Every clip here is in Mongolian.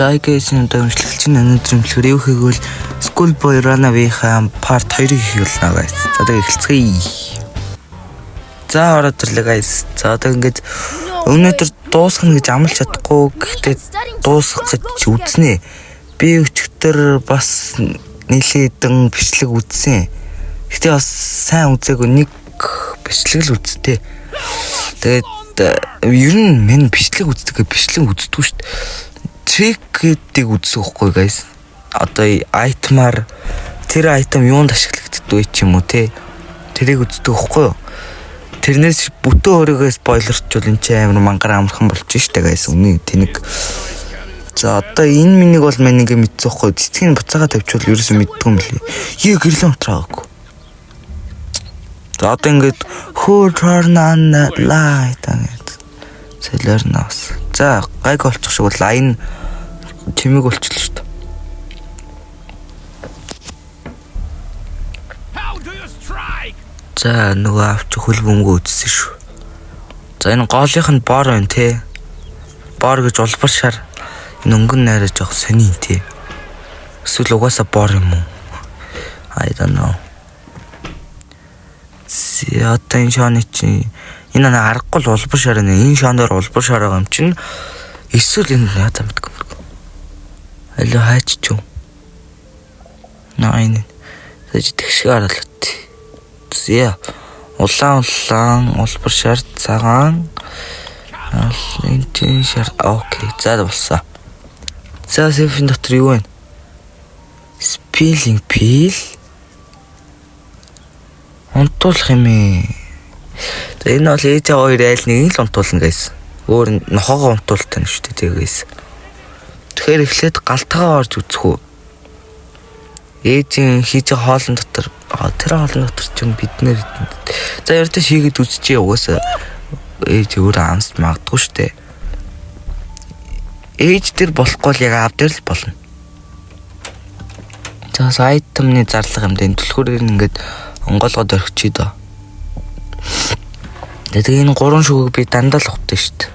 За, guys, энэ удаа өмчлөгч нь өнөөдөр өмчлөхөр юу хийгвэл School Boy Runaway-ийн part 2-ыг хийх болно, guys. За, тэгээ эхэлцгээе. За, ороод ирлээ, guys. За, одоо ингээд өнөөдөр дуусгах гэж амлаж чадахгүй. Гэхдээ дуусгах гэж үзнэ. Би өчигдөр бас нэлээдэн бичлэг үзсэн. Гэхдээ бас сайн үзээгүй, нэг бичлэг л үзтээ. Тэгээд ер нь мен бичлэг үздэг, бичлэг үздэггүй шүү дээ, trick гэдэг үзсэн байхгүй, guys. Одоо item аар тэр item юунд ашиглагддаг вэ ч юм уу, те. Тэрийг үздэг байхгүй юу? Тэрнээс бүтэн өөрийгөө spoiler чвал энэ чи амар мангар амархан болж штэ, guys. Үнэ тэнэг. За, одоо энэ миний бол мань ингээ мэдсэн байхгүй. Цэцгийг буцаага тавьчвал ерөөсөө мэддгүй юм лээ. Ее, гэрлэн утраагагүй. За, одоо ингээд who turn on the light гэдэг. Солиорно бас. За, гайг болчих шиг бол энэ чимээг болчихлоо шүү дээ. How do you strike? За, нөгөө авч хөл бөмбөгөө үзсэн шүү. За, энэ гоолынх нь бор байна те. Бор гэж улбар шар, энэ өнгөн найраж жоох сони те. Эсвэл угаасаа бор юм уу? I don't know. За, одоо энэ шооны чинь энэ нэг аргагүй л улбар шар нэ. Энэ шоон дээр улбар шар байгаа юм чинь эсвэл энэ яа зам мэдгүй. Алуу, хайч ч юм. Наа, энэ. Сэж тэгшиг хараалаа. За. Улаан, улаан, улбар шар, цагаан. Энэ чинь шар. Okay. За, болсон. За, safe ийн дотор юу вэ? Spilling pill. Унтуулах юм ээ. За, энэ бол ээж аваа хоёр айл нэг л унтуулна гэсэн. Өөр нохоогоо унтуултай нь шүү дээ, тэгээс. Тэгэхээр эхлээд галтайгаа орж үзэх үү? Ээжийн хийж байгаа хоолн дотор, тэр хоолн дотор ч юм бид нэр. За, ердөө шийгээд үзчихье, угаасаа ээж өөрөө амсч магадгүй шүү дээ. Ээж дээр болохгүй л яг аав дээр л болно. За, item ны зарлага юм дээ. Түлхүүрээр ингээд онгоолгоод орхичих доо. Тэгээ энэ гурван шүгийг би дандаа л ухдаг шүү дээ.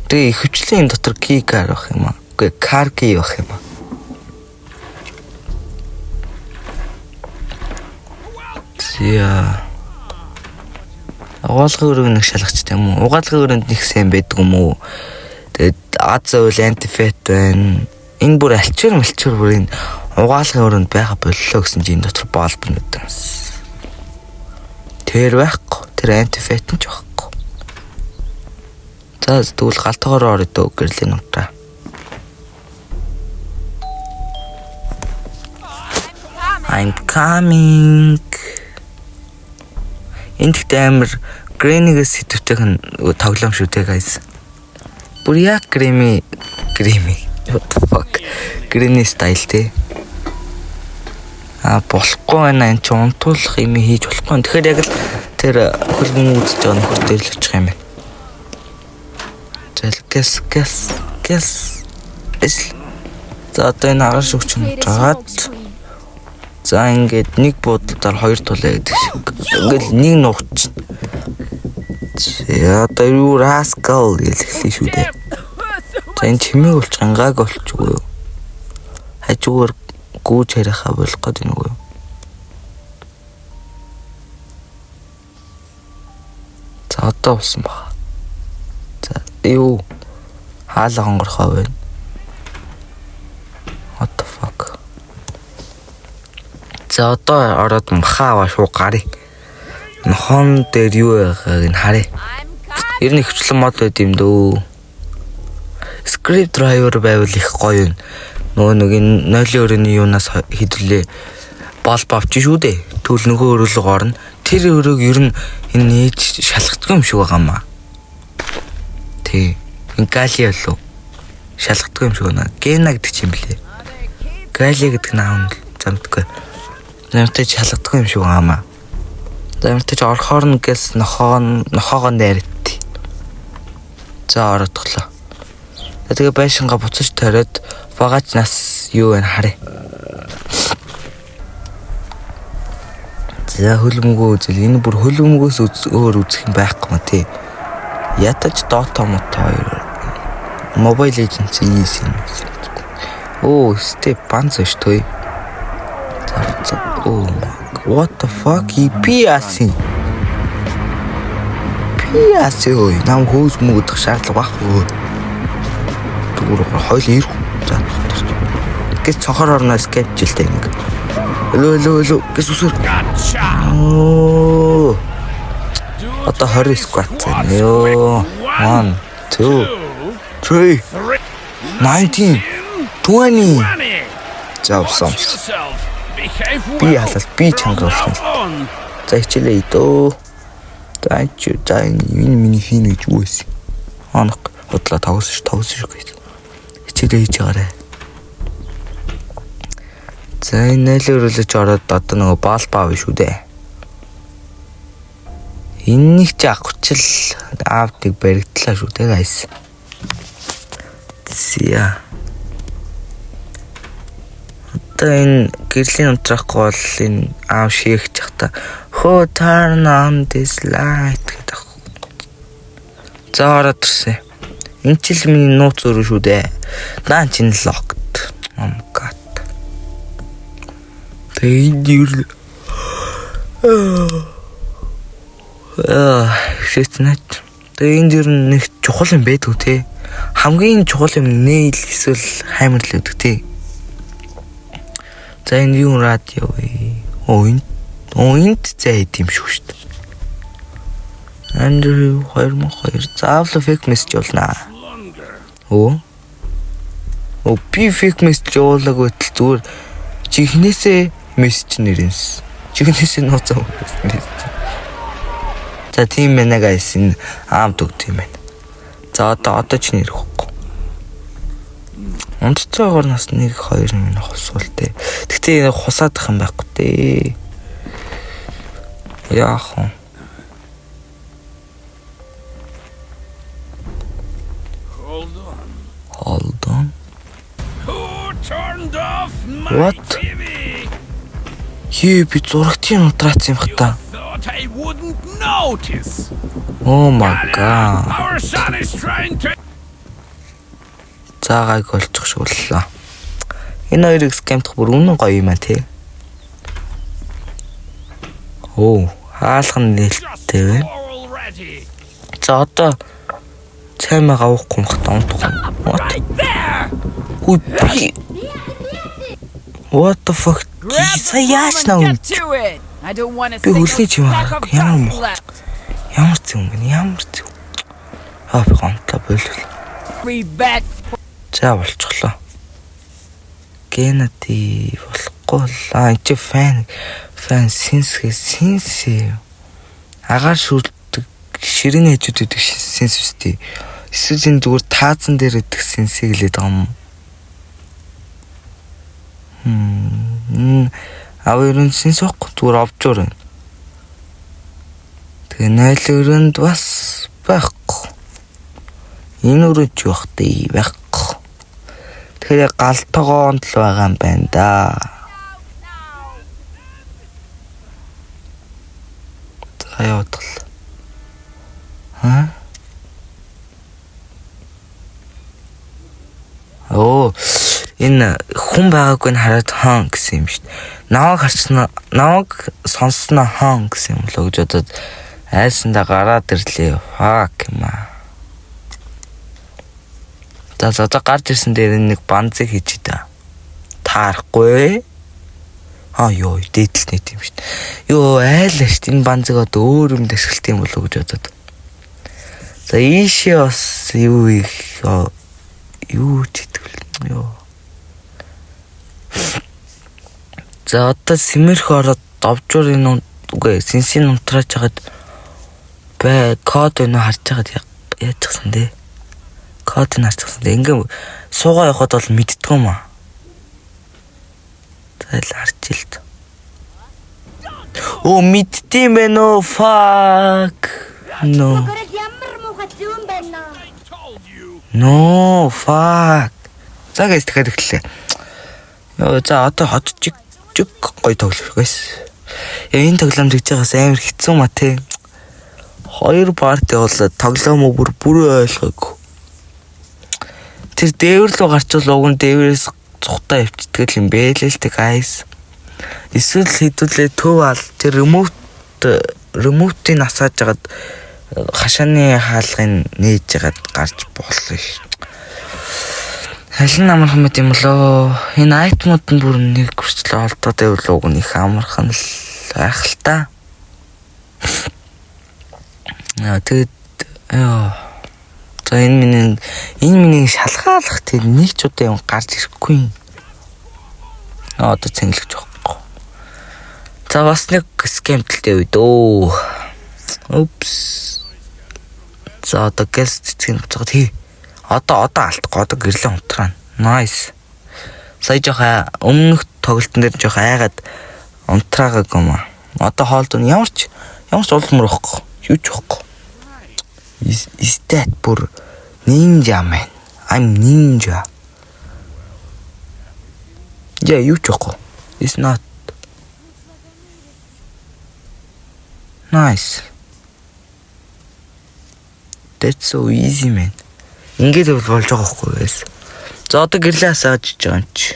Тэгээ ихэвчлэн энэ дотор key card байх юм аа. Үгүй, car key байх юм аа. За. Угаалгын өрөөг нэг шалгачтай юм уу? Угаалгын өрөөнд нэг сайн байдаг юм уу? Тэгээд аз зовл антифет байна. Энэ бүр альчуур малчуур бүр энэ угаалгын өрөөнд байгаа боллоо гэсэн чинь энэ дотор боолб гэдэг юм. Тэр байхгүй. Тэр антифет нь ч байхгүй. За, тэгвэл галтгоор орё дөө, гэрлийн нутаа. I'm coming. Энэ гэхдээ амар Granny-гээс идэвхтэйхэн тоглоом шүү дээ, guys. Бүр яг Granny Granny. What the fuck? Granny style те. А, болохгүй байна, энэ чи унтуулах юм хийж болохгүй. Тэгэхээр яг л тэр хөл бөмбөг үзэж байгаа нөхөр дээр л очих юм байна. За, гэс гэс гэс. Эсл. За, одоо энэ агаар шүгч унтаад. За, ингээд нэг буудлаар хоёр тулаа гэдэг шиг. Ингээд нэг нуугч. За, одоо юу rascal гэж эхлэв шүү дээ. За, энэ чимээг болчих, ангааг болчихгүй юу? Хажуугаар гүүж харихаа болох гээд байна уу юу? За, одоо болсон баг. За, юу хаалга онгорхоо байна. What the fuck? За, одоо ороод махаа аваа шууд гарыг. Нохон дээр юу байгааг нь харъя. Ер нь ихвчлэн мод байд юм дөө. Script driver байвал их гоё юм. Нөгөө нэг энэ нойлын өрөөний юунаас хэдүүлээ болб авч шүү дээ. Тэгвэл нөгөө өрөөлөг орно. Тэр өрөөг ер нь энэ нээж шалгахдаггүй юм шиг байгаа маа. Тий. Энэ Гали болов. Шалгахдаггүй юм шиг байна. Гена гэдэг чинь юм блэ. Гали гэдэг нь аав нь замдгүй. Замтай шалгахдаггүй юм шиг байгаа маа. Замтай ч орохоор нь гэс нохоо нохоогоо найрт. За, ороодглоо. Тэгээ байшингаа буцаж тариад багаж нас юу вэ харъя. За, хөлбөмбөгөө үзэл. Энэ бүр хөлбөмбөгөөс өөр үзэх юм байхгүй ма тий. Ятаж Dota мото хоёр Mobile Legends easy юм. Оо, step банз шүү дээ. За. Oh, what the fuck? Би яасан? Би яасан ой. Нам хөөж мөгдөх шаардлага байхгүй. Зүгээр хойл ирэх. За. Гэс цохор орно skip жилтэй нэг. Өлөө өлөө өлөө гэс үсэр. Оо. Одоо 20 squat зэн. Йоо. 1 2 3 19 20. За авсан. Би халал би чанга болох юм. За хичээлээ идөө. За чи за энэ миний хийнэ гэж юу байсан. Онох худлаа тогсон ш тогсон шүү гэж. Хичээлээ хийж байгаарэ. За энэ нэлээ өрөөлөж ороод одоо нөгөө баал баа шүү дээ. Энэнийг чи авчил аавдыг баригдлаа шүү дээ guys. Зя. Одоо энэ гэрлийн унтраахгүй бол энэ аав шийхэж явах та. Who turn on this light гэдэг. За ороод ирсэн. Энэ чил миний нууц өрөө шүү дээ. Наа чинь locked. Oh my god. Тэгээ энэ юу аа shit нэт. Тэгээ энд ер нь нэг чухал юм байдгүй те. Хамгийн чухал юм nail эсвэл hammer л өгдөг те. За энэ юу радио вэ? Оо энэ оо энд зай юм шүү шүү дээ. Andrew 2002 заавал fake message явуулнаа. Оо. Оо би fake message явуулаагүй байтал зүгээр жихнээсээ мессеж нэрэнс. Жихнээсээ нууцаа мессеж. За тийм байна guys, энэ аамд өгд юм байна. За одоо ч нэрэх байхгүй. Унтцоогоор нас 1 2 минут хусвал тээ. Тэгтээ энэ хусаадах юм байхгүй тээ. Яах вэ? Hold on. Hold on. Who turned off my What? TV? Хий би зурагтын унтраацсан юм хата. Thought I wouldn't notice. Oh my god. Our son is trying to За гайг болчих шиг боллоо. Энэ хоёрыг scam дах бүр үнэн гоё юм а тий. Оо, хаалга нь нээлттэй байна. score already. За одоо цаймаа авахгүй юм хата унтах. What? Right there. Хүй би What the fuck? Сая яаж наа Get to it. I don't want a Би single хөлний чим speck of харахгүй. Ямар dust муу. left. Ямар зүг юм бэ? Ямар зүг. Аа би гомдлоо болвол. Free bet. За болчихлоо. Генати болохгүй л аа энэ чи фан фан синсгэ синсэ. Агаар шүрдэг ширэний хажууд идэг синс үстэй. Эсвэл энэ зүгээр таазан дээр идэг синсийг лээд байгаа юм. Аав ерөн синс байхгүй зүгээр обжуур байна. Тэгээ найл өрөөнд бас байхгүй. Энэ өрөөнд ч байх дээ байхгүй. Тэгэхээр яг гал тогоонд л байгаа юм байна да. За явуулгал. Аа? Оо энэ хүн байгаагүй нь хараад хаан гэсэн юм шүү дээ. Намайг харчихна, намайг сонссноо хаан гэсэн юм лөө гэж бодоод айсандаа гараад ирлээ. Fuck юм аа. За за одоо гарч ирсэн дээр нэг банзыг хийж да. Таарахгүй. Аа ёо, дээдл нийт юм шүү дээ. Ёо, айлаа шүү дээ. Энэ банзыг одоо өөр юмд ашиглах юм болов уу гэж бодоод. За ийшээ бас юу их юу ч итгэл. Ёо. За одоо сэмэрх ороод овжуурын үгүй сэнсийн унтрааж хагаад бай код өнө харж хагаад яаж чагсан дээ. Код нь харж чагсан дээ. Ингээ суугаа явахад бол мэддэггүй юм аа. За ил харж ил. Оо мэддэм байх нөө fuck. No. Гөрөл ямар муухай зүүн байна. I told you. No fuck. За guys дахиад эхэллээ. Йоо за одоо хот чиг чиг гоё тоглох guys. Яа энэ тоглоом тэгж байгаас амар хэцүү ма те. Хоёр парти явуулаад тоглоомоо бүр бүрээ ойлгоогүй. Тэр дээвэр рүү гарчвал уг нь дээврээс цухтаа явчихдаг юм бэлээ л тэ guys. Эсвэл хэдүүлээ төв ал тэр remote-ийг асааж хагаад хашааны хаалгыг нээж хагаад гарч болно. Аль нь амархан мэт юм болоо? Энэ item ууд нь бүр нэг хүртэл олдоод байвал уг нь их амархан л байх л та. Яа, тэгээд ёо. За, энэ миний шалгаалах тэр нэг ч удаа юм гарч ирэхгүй юм. Одоо цэнгэлж байхгүй. За, бас нэг scam тэл үдөө. Oops. За, одоо guest цэцгийг буцаад хий. Одоо алдахгүй, одоо гэрлээ унтраана. Nice. Сая жоох өмнөх тоглолтын дээр жоох айгаад унтраагааг юм аа. Одоо хоолд нь ямар ч улмөр байхгүй. Юу ч байхгүй. Is that бүр ninja man? I'm ninja. Yeah, юу ч байхгүй. It's not. Nice. That's so easy, man. Ингээд бол болж байгаа байхгүй guys. За, одоо гэрлээ асааж иж байгаа юм чи.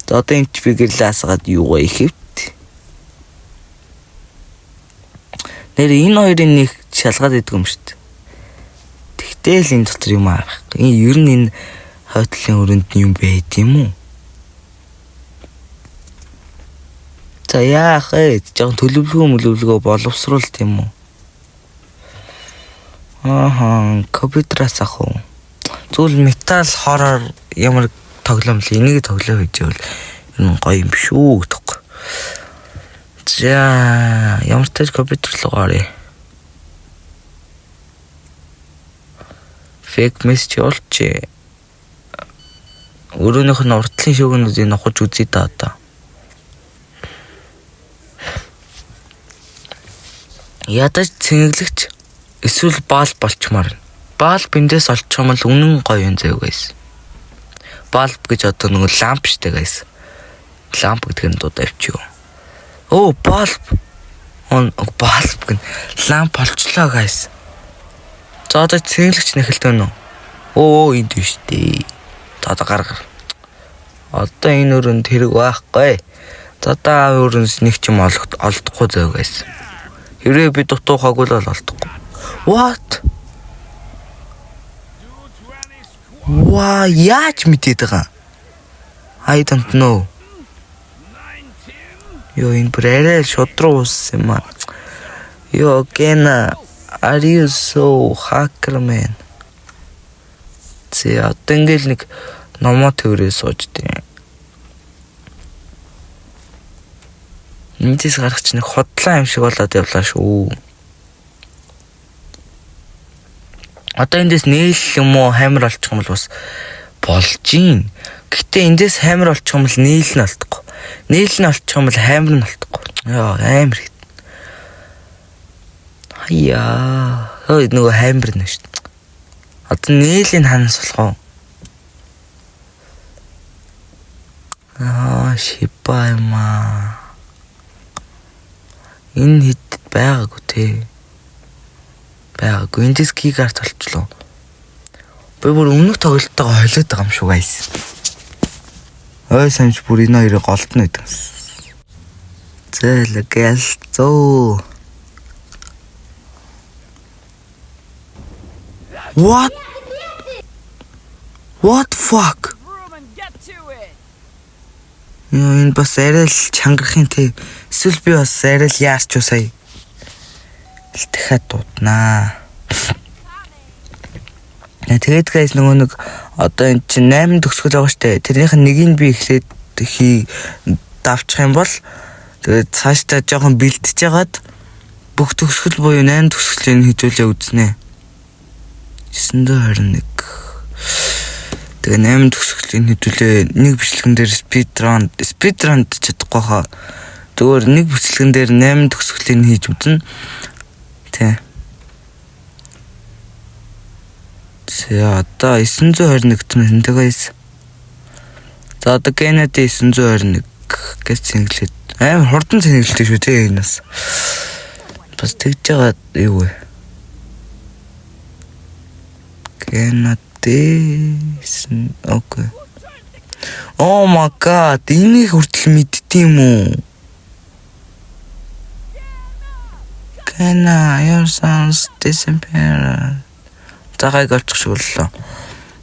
За, одоо энэ ч би гэрлээ асаагаад юугаа ихэвт. Нэр энэ хоёрын нэг шалгаад идэг юм шүү дээ. Тэгтэл энэ дотор юм арах. Энэ ер нь энэ хойтлын өрөөнд юм байд юм уу? За, яах вэ? Жохон төлөвлөгөө мөлөвлөгөө боловсруул тийм үү? Ааха, компьютераас ах уу? Тэгвэл металл хоррор ямар тоглоом л энийг тоглоом хийж байвал энэ гоё юм шүү гэдэг. За, ямар ч тач компьютер руу гаръя. Fake message явуулчих. Өрөөнийх нь уртлын шөөгнүүдийг нухаж үзье да одоо. Ядаж цэнэглэгч эсвэл баал болчмаар. Баал биндээс олчих юм бол үнэн гоё юм заяа guys. Bulb гэж одоо нөгөө ламп штэ guys. Ламп гэдэг нь дуудаа явчих юу. Оо, bulb. Он bulb гэн ламп олчлоо guys. За, одоо цэнэглэгч нэхэлт өнө. Оо, энд биш дээ. За, одоо гар гар. Одоо энэ өрөөнд хэрэг байхгүй. За, одоо өрөөс нэг ч юм олдохгүй заяа guys. Хэрвээ би дутуухаагүй л олдохгүй. What? Ваа, яаж мэдээд байгаа? I don't know. Йоо, энэ бүр арай шудруу ууссан юм аа. Йоо, Гена, are you so hacker man? Зэ, одоо ингээл нэг номоо төврөө сууж дээ. Эндээс гарах чинь нэг худлаа юм шиг болоод явлаа шүү. Одоо эндээс нээл юм уу хамар олчих юм бол бас болж гин. Гэтэ эндээс хамар олчих юм бол нээл нь олдохгүй. Нээл нь олчих юм бол хамар нь олдохгүй. Йоо, амар хэд. Хаяа. Хөөе, нөгөө хамар нь шүү. Одоо нээлийн ханаас болох уу? Аа, шипа юм аа. Энэ хэд байгаагүй те. Байгаагүй. Эндээс keycard олчлоо. Би бүр өмнөх тоглолттойгоо холиод байгаа юм шүү guys. Ой, самч бүр энэ хоёрыг голдно гэдэг. Зээлэг гэлцөө. What? What fuck? Room and get to it. Йоо, энэ бас арай л чангарах юм те. Эсвэл би бас арай л яарч уу сая. Л дахиад дууднаа. Тэгээд guys, нөгөө нэг одоо энэ чинь 8 төгсгөл байгаа штэ. Тэрнийх нь нэгийг би эхлээд хий давчих юм бол тэгээд цаашдаа жоохон бэлтэж хагаад бүх төгсгөл буюу 8 төгсгөлийн хэдүүлээ үзнэ. 921. Тэгээ 8 төгсгөлийн хэдүүлээ нэг бичлэгэн дээр speed run чадахгүй хаа. Зүгээр нэг бичлэгэн дээр 8 төгсгөлийн хийж үзнэ. Тэ. За, одоо 921 гэсэн guys. За, одоо Kennedy 921 гэж цэнгэлээд амар хурдан цэнгэлдэг шүү те энэ бас. Бас тэгж байгаа юу вэ? Kennedy okay. Oh my God, энийг хүртэл мэддэм үү? Кена, your son's disappearance. За, гайг олчих шиг боллоо.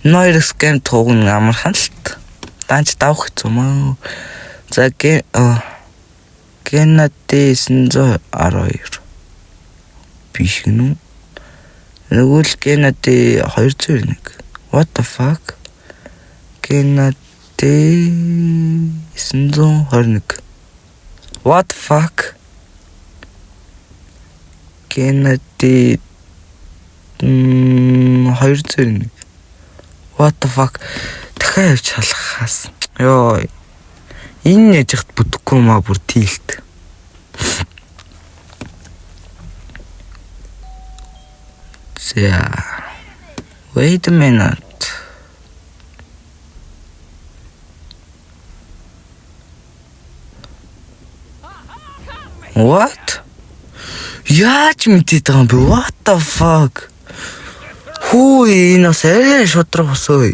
Нойр scam туугна амархан л. Данч давах хэцүү маа. За, Гена Д 912 биш гэнэ үү? Нөгөө л Гена Д 201. What the fuck? Гена Д 921. What the fuck? Гена Д 201. What the fuck? Дахиад явж шалгахаас. Йоо. Энэ яж хат бүтэхгүй маа, бүр tilt. За. Wait a minute. What? Яаж мэдээд байгаа юм бэ? What the fuck? Хүү, энэ бас арай шудраг ус өө.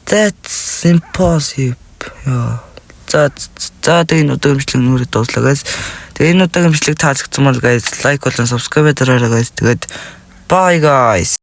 That's impossible. Яа. За, тэгээ энэ удаагийн бичлэг нүрээ дууслаа, guys. Тэгээ энэ удаагийн бичлэг таалагдсан бол, guys, like болон subscribe дараарай, guys. Тэгээд bye, guys.